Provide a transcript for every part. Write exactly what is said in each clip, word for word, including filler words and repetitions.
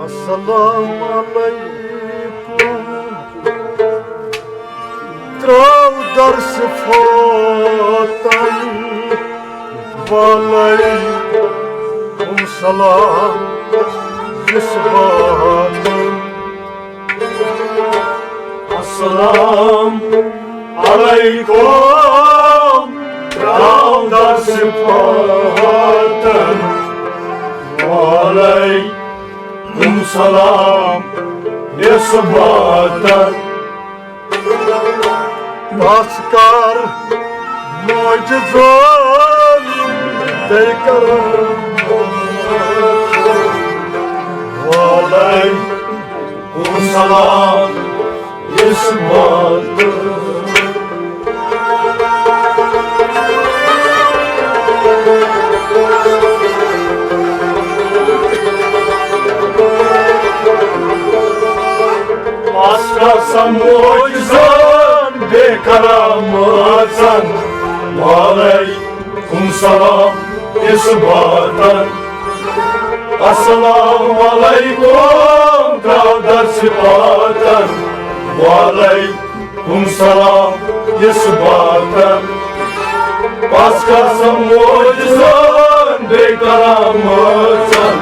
السلام علیکم، تراو در صفاتن، وعلیکم سلام اثباتن۔ السلام علیکم، تراو در صفاتن، وعلیکم سلام اثباتن۔ پس کر معجزن، بیٚیہِ کرم۔ وعلیکم سلام اثباتن۔ پس کر معجزن، بیٚیہِ کراماتن۔ وعلیکم سلام اثباتن۔ السلام علیکم، تراو در صفاتن۔ وعلیکم سلام اثباتن۔ پس کر معجزن، بیٚیہِ کراماتن۔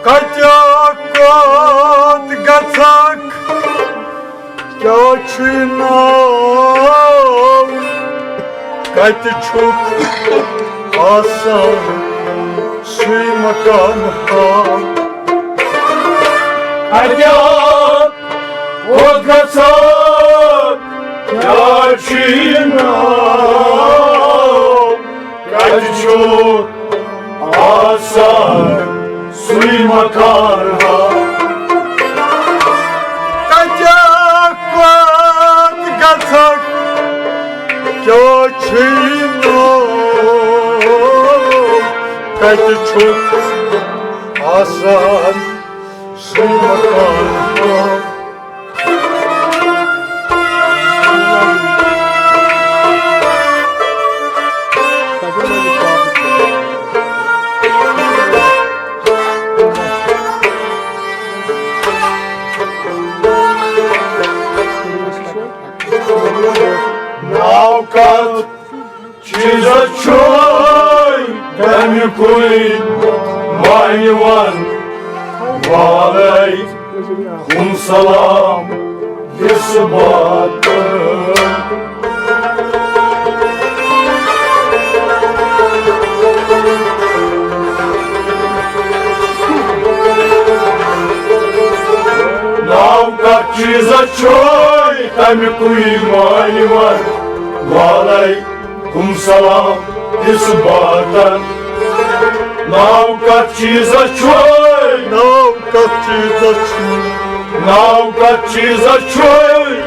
کتہِ کوٚت گژھکھ؟ کیٛاہ چھُے ناو؟ کتہِ چھُکھ آسان؟ سُے مکان ہاو۔ کتہِ کوٚت گژھکھ؟ کیٛاہ چھُے ناو؟ کتہِ چھُکھ آسان؟ سُے مکان ہا۔ کتہِ کوٚت گژھکھ؟ کیٛاہ چھُے ناو؟ کتہِ چھُکھ آسان؟ سُے مکان ہا۔ ناو کتھ چیٖزس چھُے تمیُکُے معنی ون؟ وعلیکم سلام اثباتن۔ ناو کتھ چیٖزس چھُے تمیُکُے معنی ون؟ وعلیکم سلام اثباتن۔ ناو کتھ چیٖزس چھُے؟ ناو کتھ چیٖزس چھُے؟ ناو کتھ چیٖزس چھُے؟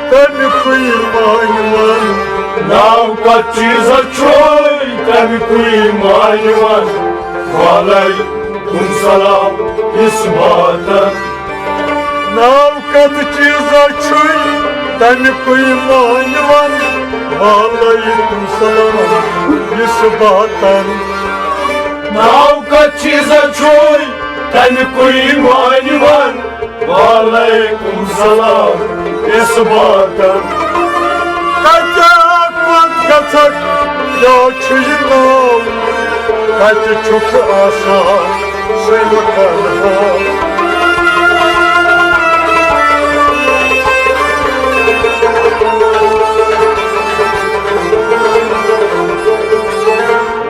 تمیُکُے معنی ون۔ ناو کتھ چیٖزس چھُے؟ تمیُکُے معنی ون۔ وعلیکم سلام اثباتن۔ ناو کتھ چیٖزس چھُے؟ تمیُکُے معنی ون۔ وعلیکم سلام اثباتن۔ ناو کتھ چیٖزس چھُے؟ تمیُکُے معنی ون۔ وعلیکم سلام اثباتن۔ کتہِ کوٚت گژھکھ؟ کیٛاہ چھُ یہِ ناو؟ اَتہِ چھُکھ آسان سُے وۄنۍ تنہا۔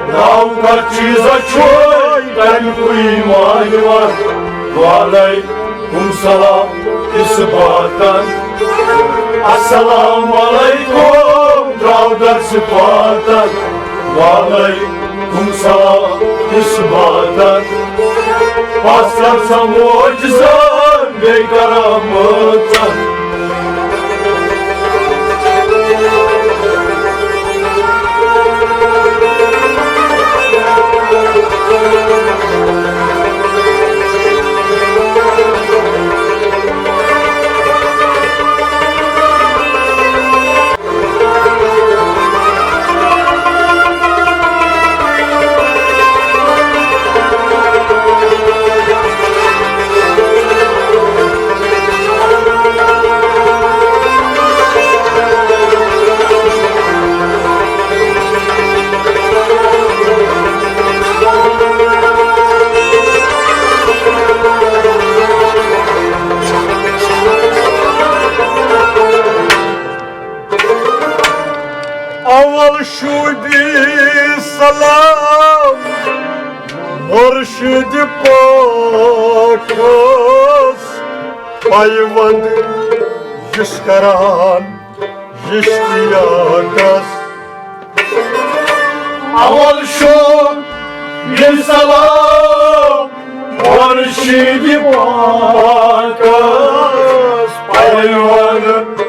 ناو کتھ چیٖزا چھُے تَمیُکُے مانِوان؟ وعلیکم سلام اِثباتن۔ السلام علیکم درٛاو در صفاتن۔ وعلیکم سلام اِثباتن۔ پَتھ کر سا معجزن بیٚیہِ کرامتن۔ اول شوٗبی سلام مُرشِد پاکس، پیوند یُس کران اشتیاقس۔ اول شوٗبی سلام مُرشِد پاکس، پیوند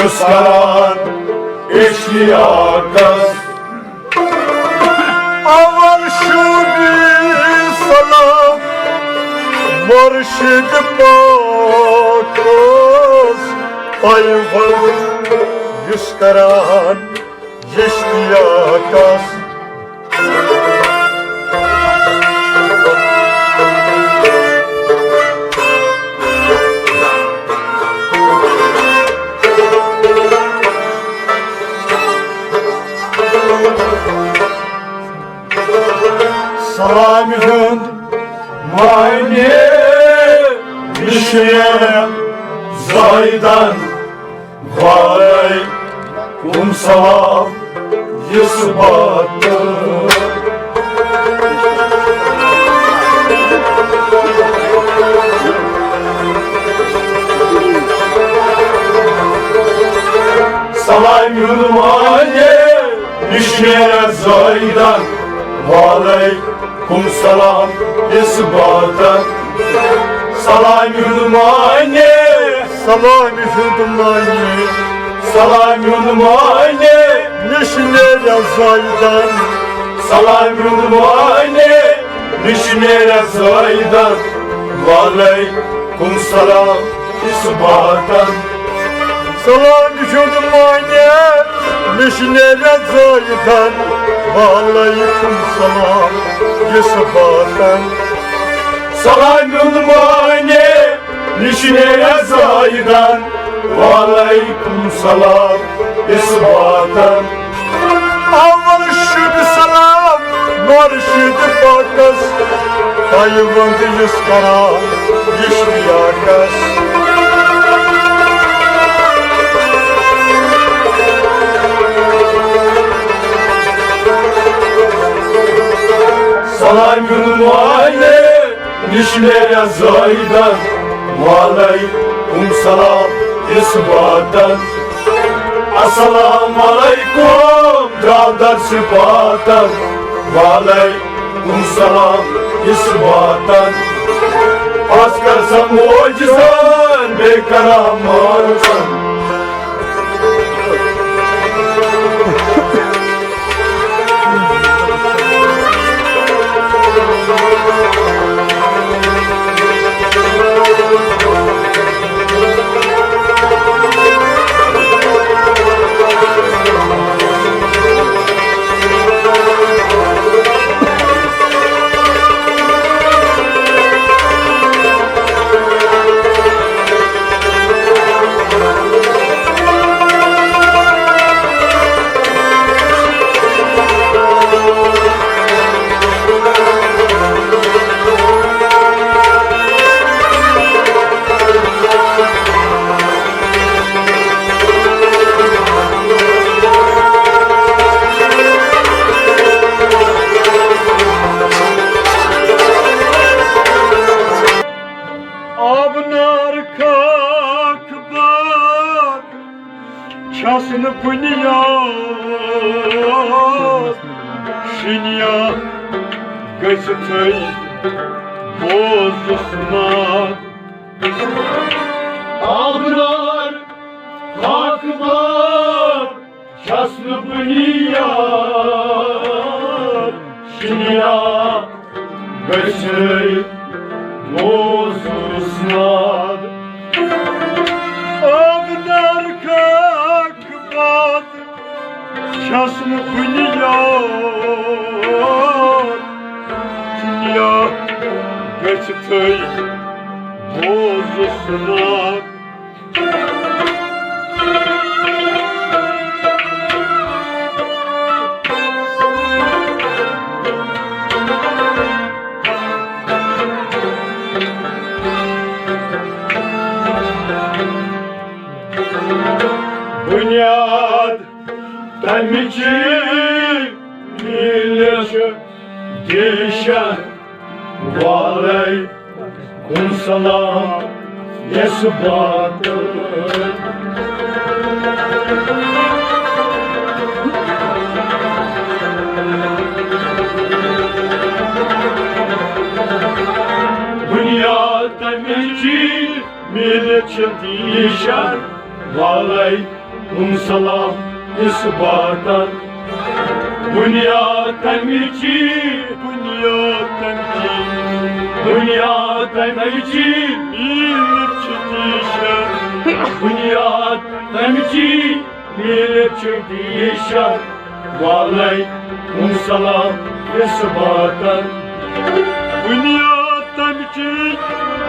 یُس کران اشتیاقس۔ اول شوٗبی سلام مُرشِد پاکس، پیوند یُس کران اشتیاقس۔ سلام ہُنٛد معنی، مِشنیر زٲیدن۔ وعلیکم سلام اِثباتن۔ سلام ہُنٛد معنی، مِشنیر زٲیدن۔ وعلیکم کم سلام اِثباتن۔ سلام ہُنٛد معنی۔ سلام ہُنٛد معنی۔ سلام ہُنٛد معنی۔ مِشنیر زٲیدن۔ سلام ہُنٛد معنی۔ مِشنیر زٲیدن۔ وعلیکم سلام اِثباتن۔ سلام ہُنٛد معنی، مِشنیر زٲیدن۔ وعلیکم سلام اِثباتن۔ سلام ہُنٛد معنی، مِشنیر زٲیدن۔ وعلیکم سلام اِثباتن۔ اول شُد سلام مُرشِد پاکس، پیوند یُس کران اشتیاقس۔ سلام ہُنٛد معنی، مِشنیر زٲیدن۔ وعلیکم سلام اِثباتن۔ السلام علیکم درٛاو در صفاتن۔ وعلیکم سلام اِثباتن۔ پتھ کر سا معجزن بیٚیہِ کرامتن۔ نہٕ بُنیاد شِنیا گٔژھِتھٕے بوزُس ناد۔ آبدار خاکبار چھَس نہٕ بُنیاد شِنیا گٔژھِتھٕے بوزُس ناد۔ آبدار خاکبار چھَس نہٕ بُنیاد شِنیا گٔژھِتھٕے بوزُس ناد۔ بُنیاد تَمِچ میٖلِتھ چھِ دیٖشن۔ وعلیکم سلام یس بات۔ بُنیاد تَمِچ میٖلِتھ چھِ دیٖشن۔ وعلیکم سلام یس باتن۔ بُنیاد تَمِچ، بُنیاد تَمِچ، بُنیاد تَمِچ میٖلِتھ چھِ دیٖشن۔ بُنیاد تَمِچ میٖلِتھ چھِ دیٖشن۔ وعلیکم سلام یس باتن۔ بُنیاد تَمِچ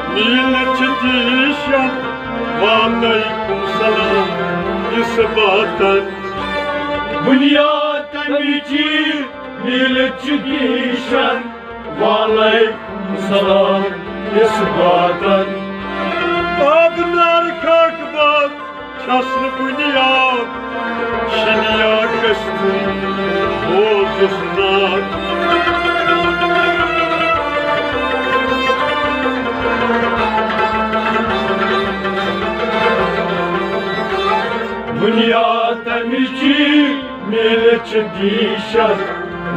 میٖلِتھ چھِ دیٖشن۔ وعلیکم سلام یس باتن۔ بُنیاد تَمِچ میٖلِتھ چھِ دیٖشن۔ وعلیکم سلام یس باتن۔ آبدار خاکبار چھَس نہٕ بُنیاد شِنیا گٔژھِتھٕے بوزُس ناد۔ بُنیاد تَمِچ میٖلِتھ چھِ دیٖشن۔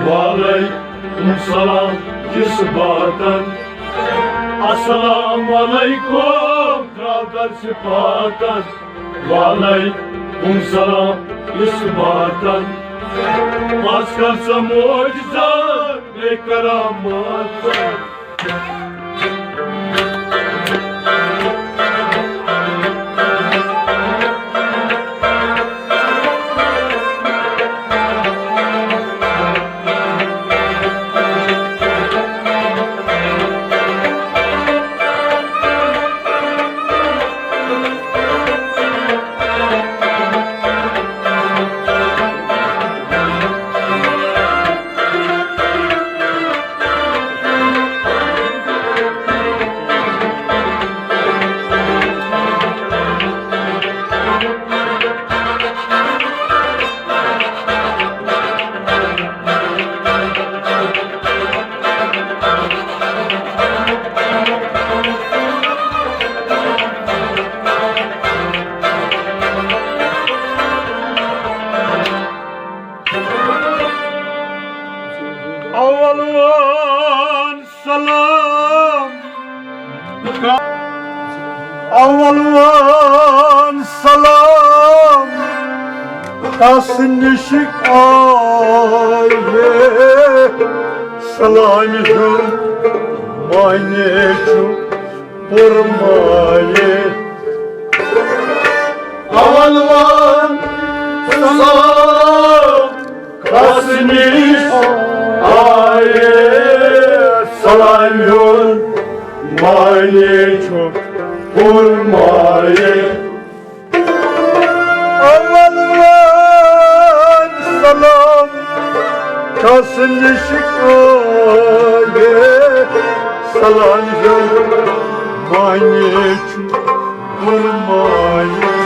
وعلیکم سلام یس باتن۔ السلام علیکم ترٛاو در صفاتن۔ وعلیکم سلام یس باتن۔ پس کر ژٕ معجزات بیٚیہِ کرامات۔ اول وان سلام۔ اول وان سلام کس نِش آیے، سلامہِ ہُنٛد معنی چھُ پُرمایہِ۔ اول وان سلام کس نِش آیے، سلامہِ ہُنٛد معنی چھُ پُرمایہِ۔ اول وان سلام کس نِش آیے، سلامہِ ہُنٛد معنی چھُ پُرمایہِ۔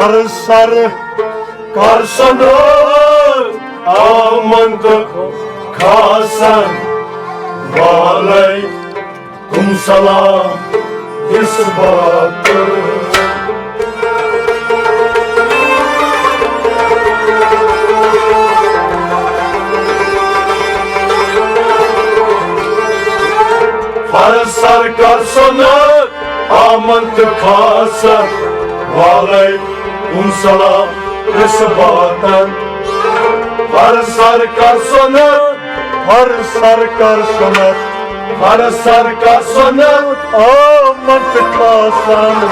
ہر سر کر سنہٕ آمن تہٕ کھاسن، وعلیکم سلام اِس باتہٕ۔ ہر سر کر سنہٕ آمن تہٕ کھاسن، وعلیکم سلام اِس باتن۔ ہر سر کر سنہٕ، ہر سر کر سنہٕ، ہر سر کر سنہٕ آمن تہٕ کھاسن،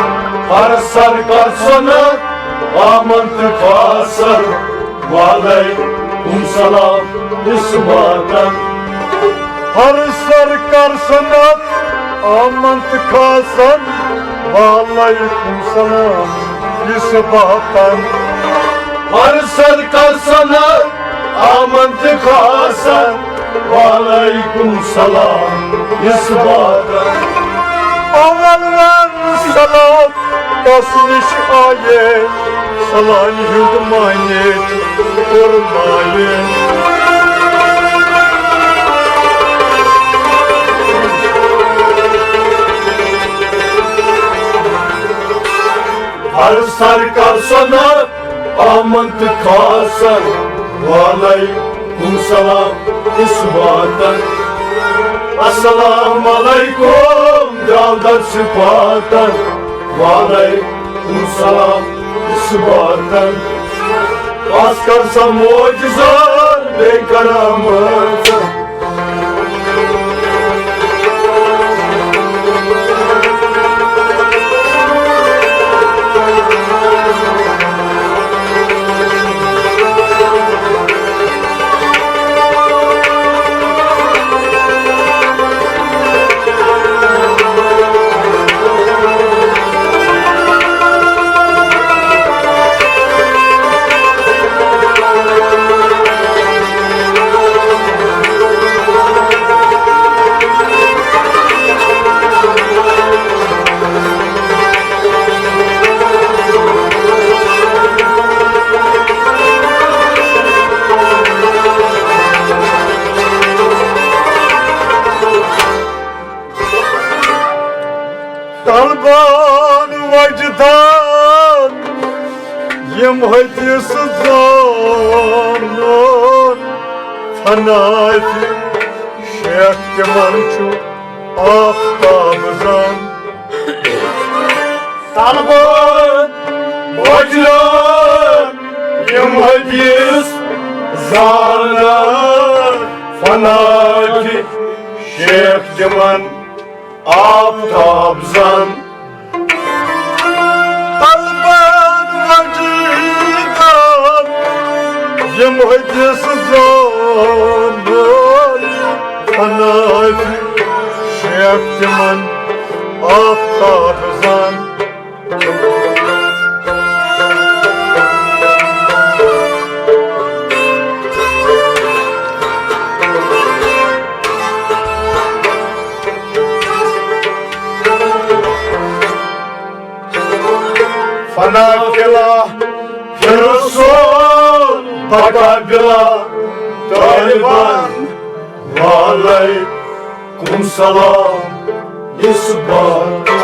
ہر سر کر سنہٕ آمن تہٕ کھاسن، وعلیکم سلام اِس باتن۔ ہر سر کر سنہٕ آمن تہٕ کھاسن، وعلیکم سلام اِس باتن۔ ہر سر کر سنہٕ آمن تہٕ کھاسن، وعلیکم سلام اِس باتن۔ اول ون سلام کس نِش آیے، سلامہِ ہُنٛد معنی چھُ قربانی۔ ہر سر کر سنہٕ آمن تہٕ کھاسن، وعلیکم سلام اِس باتن۔ السلام علیکم درودن صفاتن، وعلیکم سلام اِس باتن۔ بس کر سا معجزن بیٚیہِ کرامتن۔ طلبان وجدان، یِم حدیث زانن، فنا تہِ شیخ تِمن چھُ آفتاب زان۔ طلبان وجدان، یِم حدیث زانن، فنا تہِ شیخ تِمن آفتاب زان۔ طلبان وجدان، یِم حدیث زانن، فنا تہِ شیخ تِمن آفتاب زان۔ فنا فلا فی رسول بقا بلا طالبان، وعلیکم سلام اِس باتن۔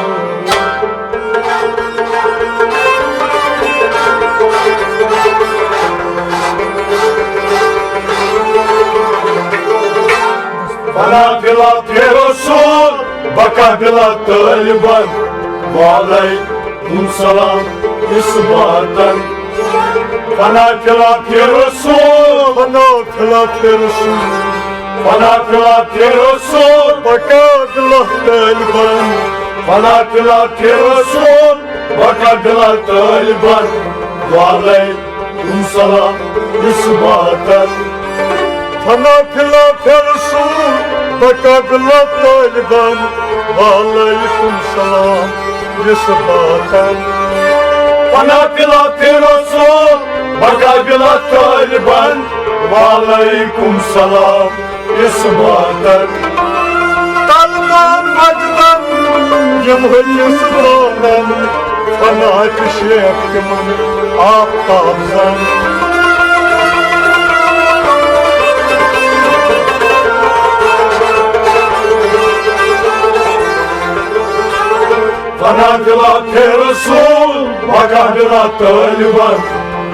فنا فلا فی رسول بقا بلا طالبان، وعلیکم سلام اِس باتن۔ فنا فلا فی رسول، فنا فلا فی رسول، فنا فلا فی رسول بقا بلا طالبان، فنا فلا فی رسول بقا بلا طالبان، وعلیکم سلام اِس باتن۔ فنا فلا فی رسول بقا بلا طالبان، وعلیکم سلام اِس باتن۔ فنا فلا فی رسول بقا بلا طالبان، وعلیکم سلام اِس باتن۔ طالبان وجدان، یِم حدیث زانن، فنا تہِ شیخ تِمن آفتاب زن۔ فنا بلا تھے رسول، بقا بلا طالبان،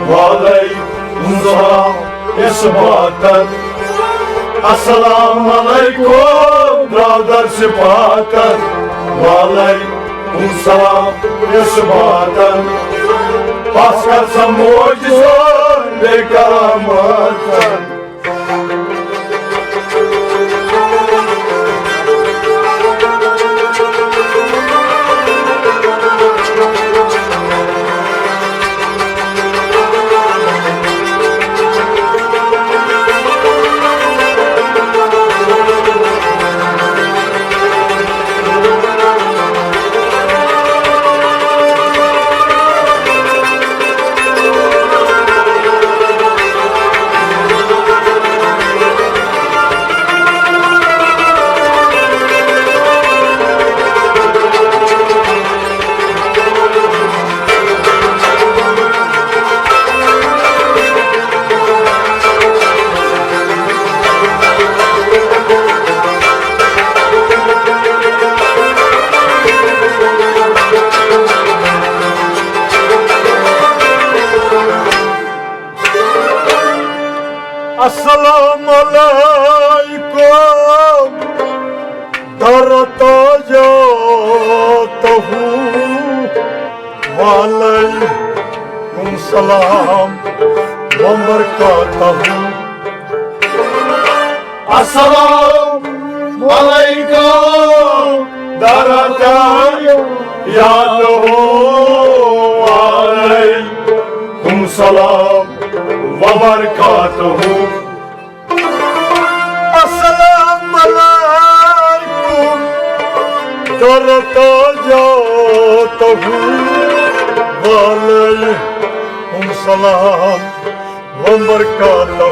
والے انصاف اثباتن۔ السلام علیکم برادر صفاتن، وعلیکم السلام اثباتن۔ پس کر سا معجزن بیٚیہِ کراماتن۔ السلام علیکم درتا یا تہو، وعلیکم السلام وبرکاتہ۔ السلام علیکم درتا یا تہو، وعلیکم السلام وبرکاتہ۔ السلام علیکم درتا یا تہو، وعلیکم السلام وبرکاتہ۔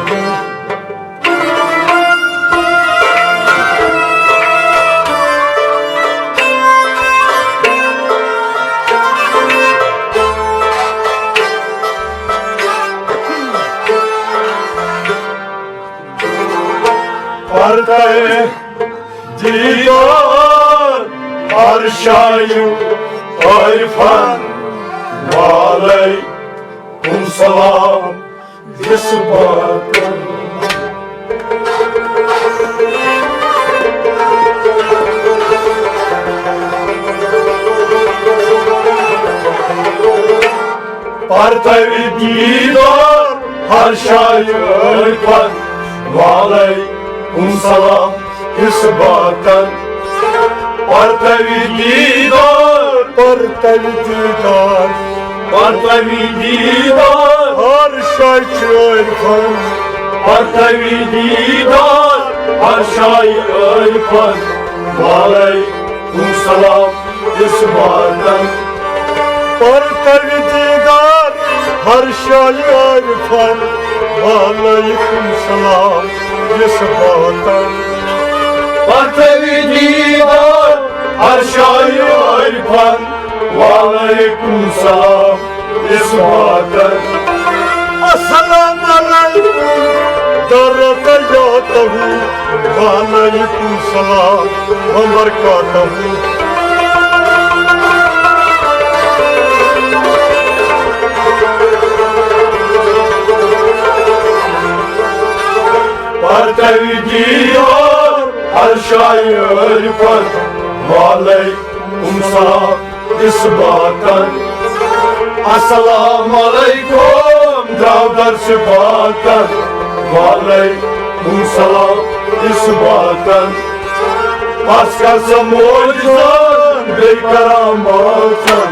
پرتہ دیدار ہر شایو عارفن، وعلیکم السلام اثباتن۔ پرتوی دیدار ہر شایو عارفن، وعلیکم السلام اثباتن۔ پرتوی دیدار، پرتوی دیدار، پرتوی دیدار ہر شایو عارفن۔ پرتوی دیدار ہر شایو عارفن، وعلیکم السلام اثباتن۔ پرتوی دیدار ہر شایو عارفن، وعلیکم السلام اثباتن۔ پرتوی دیدار ہر شایو عارفن، وعلیکم السلام اثباتن۔ السلام علیکم درتا یا تہو، وعلیکم السلام وبرکاتہ۔ پرتوی دیدار ہر شایو عارفن، وعلیکم السلام اثباتن۔ السلام علیکم درتا یا تہو، وعلیکم السلام اثباتن۔ پس کر سا معجزن بیٚیہِ کراماتن۔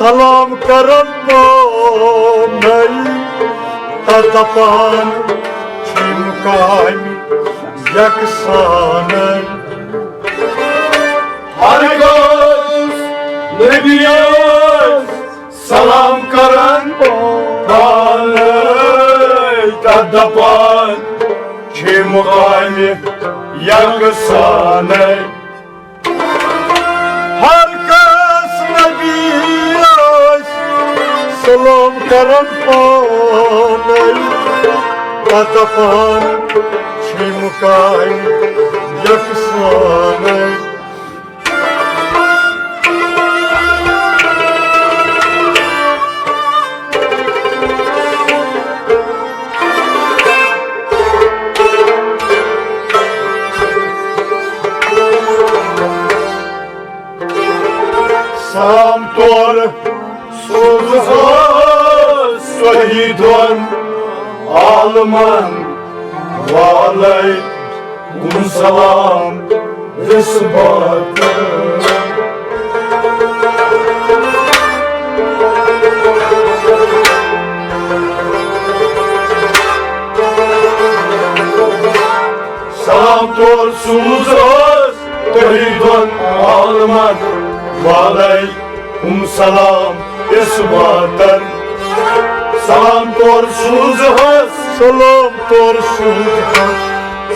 سلام کرن پانے، تہٕ دپان چھِم کامہِ یکسانے۔ ہر کٲنٛسہِ نبی ٲسۍ سلام کرن پانے، تہٕ دپان چھِم کامہِ یکسانے۔ ہر کس نبی ٲسۍ سلام کران پانے، پتہٕ دپان چھِم کامہِ یکسانے۔ سام طور سوزہس صحیح دۄن عالمن، وعلیکم سلام وسبات۔ سلام طور سوزہس تۄہہِ دۄن عالمن، وعلیکم سلام اثباتن۔ سلام طور سوزہس، سلام طور سوزہس،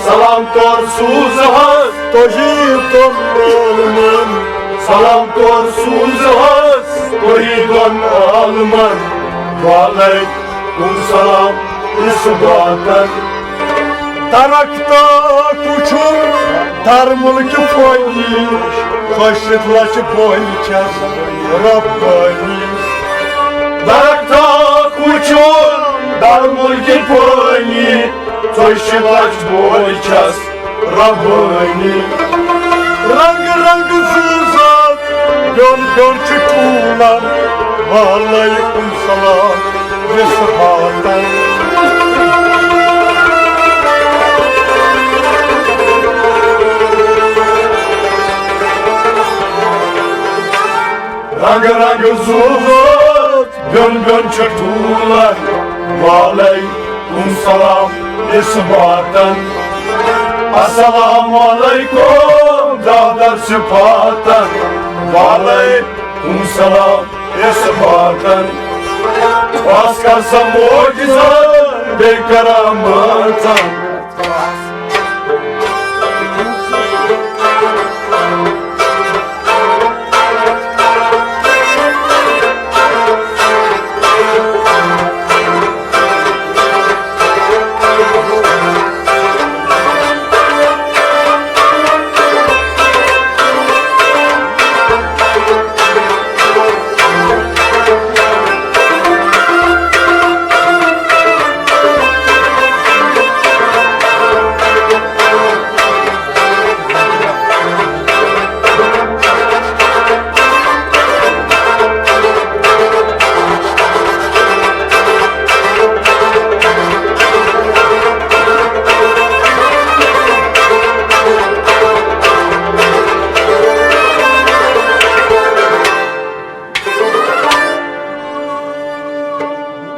سلام طور سوزہس تۄہہِ دۄن عالمن۔ سلام طور سوزہس تۄہہِ دۄن عالمن، وعلیکم سلام اثباتن۔ درختہ کُچھُن در ملکہِ فانی، کٲشِر لچہِ بٲنۍ چھَس ربٲنی۔ درختہ کُچھُن در ملکہِ فانی، کٲشِر لچہِ بٲنۍ چھَس ربٲنی۔ رنگ رنگ زُو زٲژ بیوٚن بیوٚن چھِ ٹوٗلان، وعلیکم سلام وسباتن۔ رنگ رنگ زُو زٲژ بیوٚن بیوٚن چھِ ٹوٗلان، وعلیکم سلام اثباتن۔ السلام علیکم دادر صفاتن، وعلیکم سلام اثباتن۔ بس کر سا معجزن بیٚیہِ کراماتن۔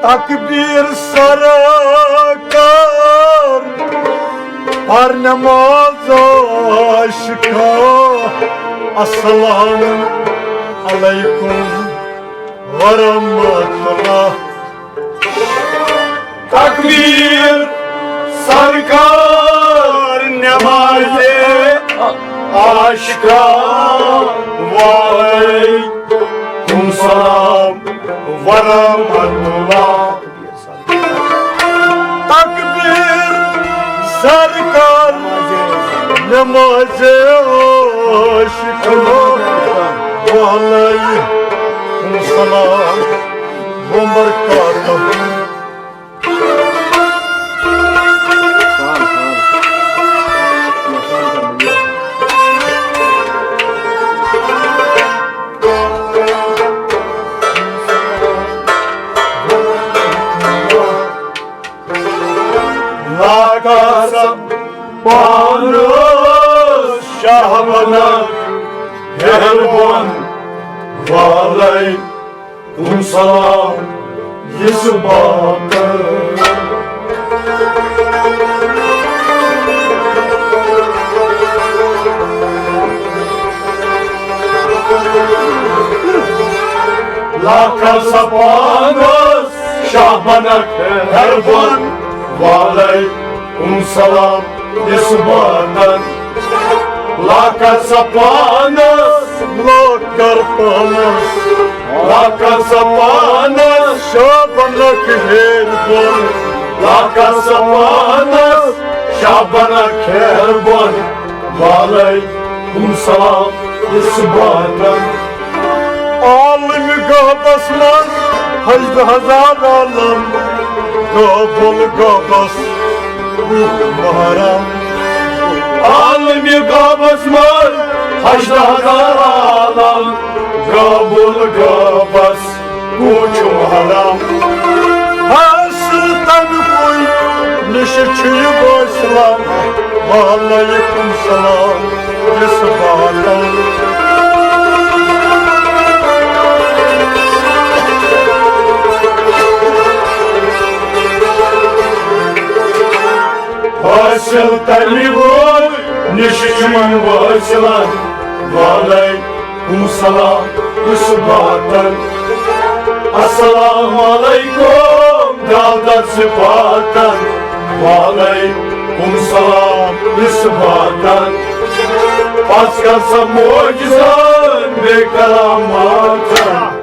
تکبیر سرا کر، پر نماز عاشقا۔ السلام علیکم ورحمۃ اللہ۔ تکبیر سرکار نماز عاشقا، وعلیکم سلام ورحمۃ اللہ۔ تکبیر سرکار نماز عاشقا، وعلیکم سلام وبرکاتہ۔ لاکاسا پانس شاہ بنان ہیربان والے۔ کم سلام یس باتن۔ لاکھن سپانس شاہ بنک ہر بن والے۔ کم سلام یس باتن۔ لاکھن سپانس، لاکھن پانس، لاکھن سپانس شاہ بنک ہر بن۔ لاکھن سپانس شاہ بنک ہر بن والے۔ کم سلام یس باتن۔ عالم غابس منٛز حج ہزار عالم، غابل غابس کوٗت محرم۔ عالم غابس منٛز حج ہزار عالم، غابل غابس کوٗت محرم۔ حاصل تَمہِ کُے نِش چھُ یہِ وٲصلہ، وعلیکم سلام یس باتن۔ حاصل تَمہِ وٲے نِش چھُ یِمن وٲصلن، وعلیکم سلام یس باتن۔ السلام علیکم دادر صفاتن، وعلیکم سلام یس باتن۔ پس کر سا معجزن بے کراماتن۔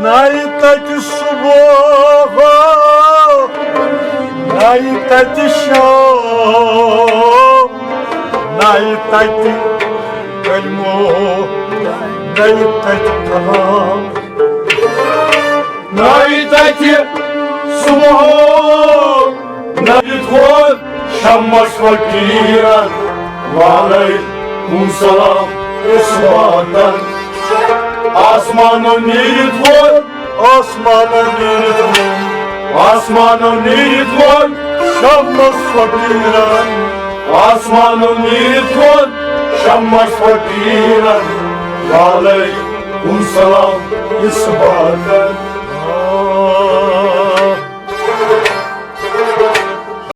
نَیہِ تَتہِ صُبح، نَیہِ تَتہِ شام، نَیہِ تَتہِ علمو، نَیہِ تَتہِ کلام۔ نَیہِ تَتہِ صُبح، نَیہِ دۄہ شمس فقیرن، وعلیکم سلام یس باتن۔ آسمانو نیٖرِتھ ووت، آسمانو نیٖرِتھ ووت، آسمانو نیٖرِتھ ووت شمس فقیرن، آسمانو نیٖرِتھ ووت شمس فقیرن، وعلیکم سلام یس باتن۔